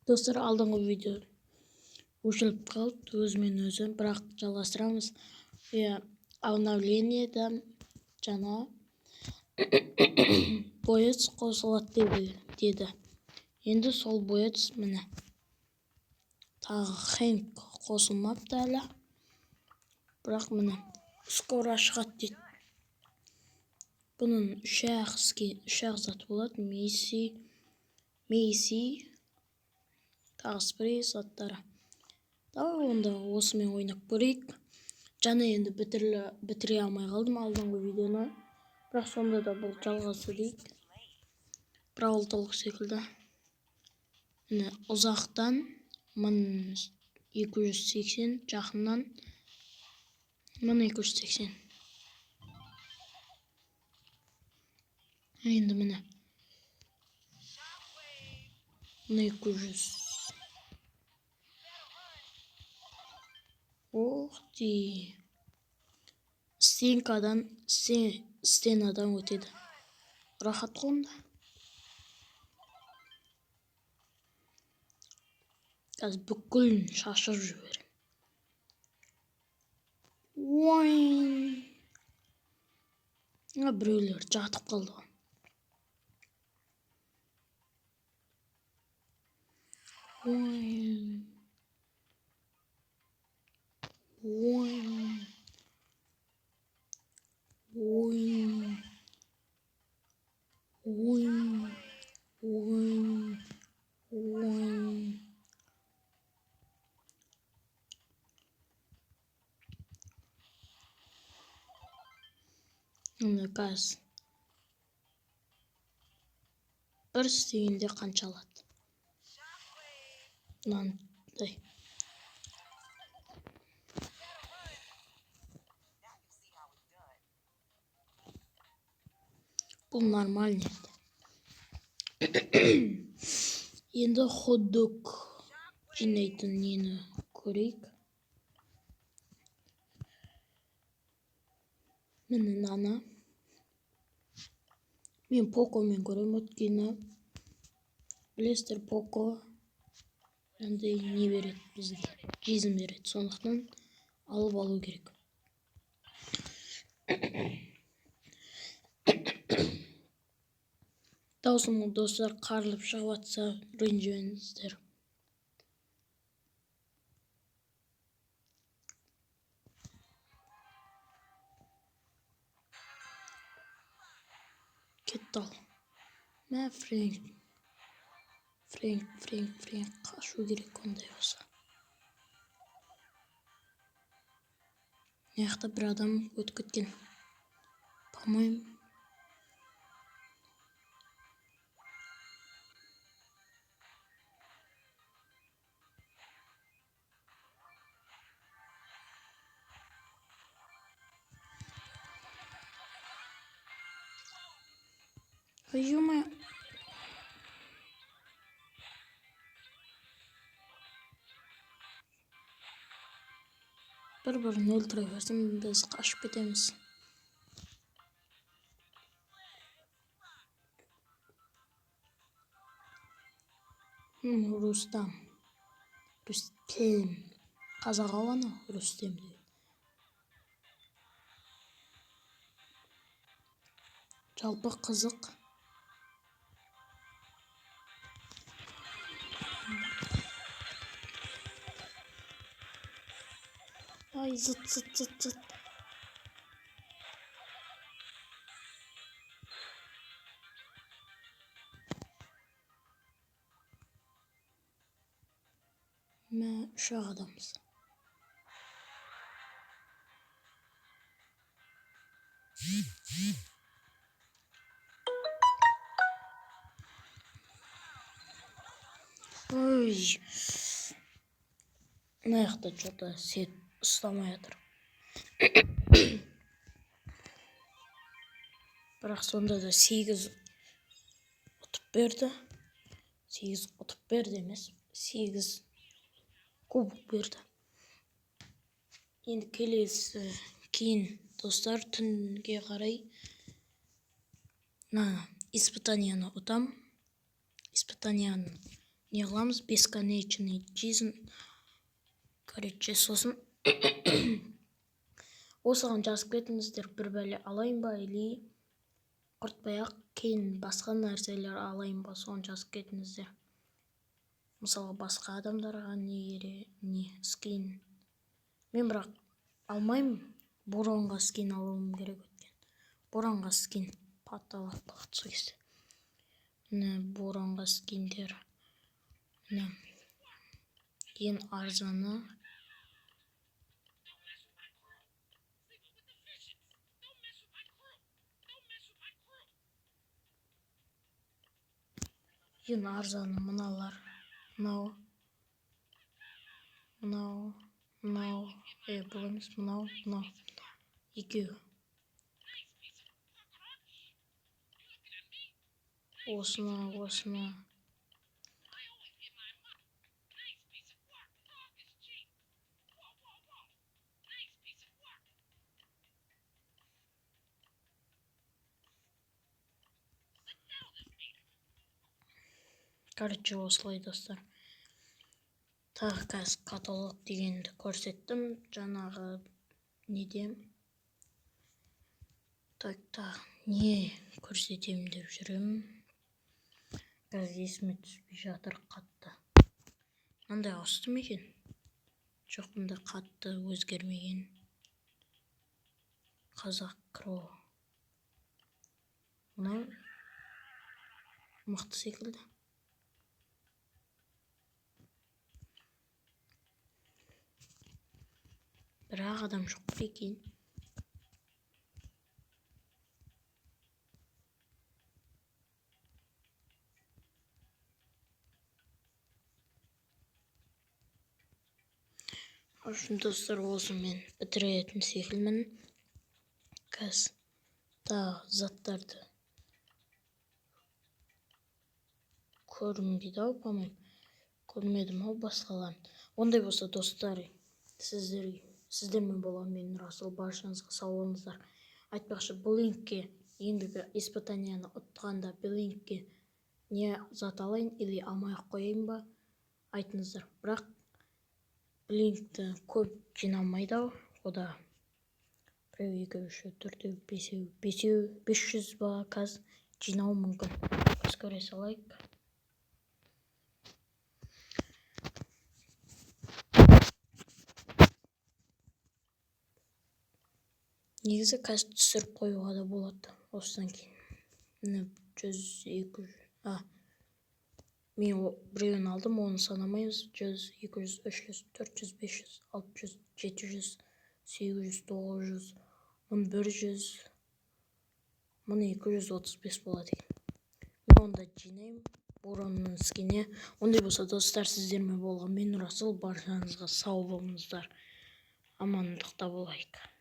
Достар, алдыңғы видео өшіріліп қалды өзімен өзі, бірақ жалғастырамыз. Иә, обновлениеда жаңа боец қосылады деді. Енді сол боец, міне, тағы Хэнк қосылмапты әлі. Бірақ, міне, скоро шығады дейді. Бұның үш-ақ заты болады. Мейси, тағы спрей заттары. Давай онда осымен ойнап көрейік. Жаңа енді бітіре алмай қалдым алдыңғы видеоны. Бірақ сонда да бұл жалғасы дейік. Бравл Толк секілді. Міне, ұзақтан 1280, жақыннан 1280. Енді, міне, 1200. Ох ты. Стенкадан, стенадан өтеді. Рахат қой онда. Қазір бүкілін шашырып жіберемін. Ой. Біреулер жатып қалды ғой. Ой. Ой. Ой. Ой. Ой. Ой. Міне, қазір бір істегенде қанша алады? Мынандай. Бұл нормальный енді. Енді хот-дог жинайтын нені көрейік. Міне, мынаны. Мен Покомен көремін, өйткені білесіздер, Поко андай не береді бізге, жизнь береді, сондықтан алып алу керек. Даусым, достар, қарылып шығып жатса, ренжімеңіздер. Кетті ал. Мә, Фрэнк. Фрэнк, Фрэнк, Фрэнк, қашу керек ондай болса. Мына жақта бір адам өтіп кеткен. По-моему. Ё-моё. Бір-бірін өлтіре берсін, біз қашып кетеміз. Рустам. Рүстем. Қазақ ау анау, Рүстем деген. Жалпы қызық. Ай, зыт, зыт, зыт, зыт. Мә, үш-ақ адамбыз. Ой. Мына жақта что-то сет ұстамай жатыр. Бірақ сонда да 8 ұтып берді. 8 ұтып берді емес, 8 кубок берді. Енді келесі кейін, достар, түнге қарай мына испытанияны ұтам. Испытанияның Не қыламыз? Бесконечный жизнь. Короче, сосын осыған жазып кетіңіздер, бір бәле алайын ба или құртпай ақ кейін басқа нәрселер алайын ба, соны жазып кетіңіздер. Мысалға, басқа адамдарға не керек, не скин. Мен бірақ алмаймын, Боронға скин алуым керек өткен. Боронға скин потолок болады сол кезде. Міне, Боронға скиндер. Міне, ең арзаны. Ең арзаны мыналар. Мынау, мынау, мынау, бұл емес, мынау, мынау. Екеу. Осыны, осыны. Короче, осылай, достар. Тағы қазір каталог дегенді көрсеттім жаңағы неде. Так, тағы не көрсетемін деп жүремін. Қазір есіме түспей жатыр қатты. Мынандай ауысты ма екен? Жоқ, мындай қатты өзгермеген. Қазақ Кро. Мынау мықты секілді. Бірақ адам жоқ, прикинь. В общем, достар, осымен бітіретін секілдімін. Қазір тағы заттарды көрінбейді ау, по-моему. Көрмедім ау басқаларын. Ондай болса, достар, сіздермен болған мен Расул, баршаңызға сау болыңыздар. Айтпақшы, Блинкке ендігі испытанияны ұтқанда Блинкке не зат алайын или алмай ақ қояйын ба, айтыңыздар. Бірақ Блинкті көп жиналмайды ау, ода біреу, екеу, үшеу, төртеу, бесеу, бесеу, 500 ба қазір жинауы мүмкін. Біз көре салайық. Негізі қазір түсіріп қоюға да болады осыдан кейін. Міне, 100, 200, мен біреуін алдым, оны санамаймыз. 100, 200, 300, 400, 500, 600, 700, 800, 900, 1100, 1235 болады екен. Мен онда жинаймын Боронның скине. Ондай болса, достар, сіздермен болған мен Расул, баршаңызға сау болыңыздар. Амандықта болайық.